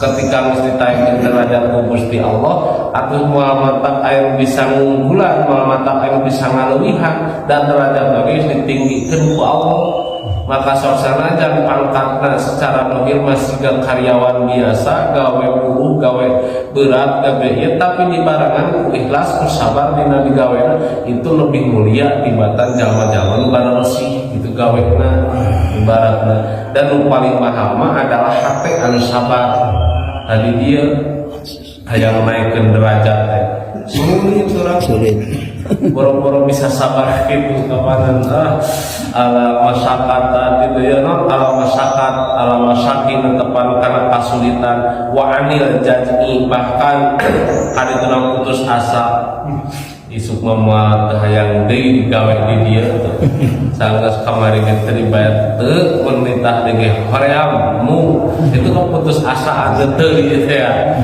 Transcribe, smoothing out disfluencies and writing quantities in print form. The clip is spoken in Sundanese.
Ketika mesti ditaekkeun derajat ku Gusti Allah atuh, moal matak aya bisa ngunggulan, moal matak aya bisa ngaleuwihan, dan derajat lagi geus ditinggikeun ku Allah. Maka sok sanajan pangkatna secara dohir masih karyawan biasa, gawe buruh, gawe berat, gawe ieu, tapi dibarengan ku ikhlas, ku sabar dina digawena, itu lebih mulia tibatan jalma-jalma nu bararesih gitu gawena ibaratna. Dan nu paling mahal mah adalah hate anu sabar. Tadi dia hayang naikkeun derajat teh sulit urang. Sulit. Boro-boro bisa sabar gitu, kapanan ah ala masyarakat gitu ya, no ala masyarakat, ala masyakin, tepan karena kasulitan, wa anil jaz'i, bahkan hari itu putus asa, isuk mah moal teu hayang deui digawe di dieu tuh, sanggeus kamari ge teu dibayar, teu mun nitah deui hoream mu itu kan putus asa teu gitu ya.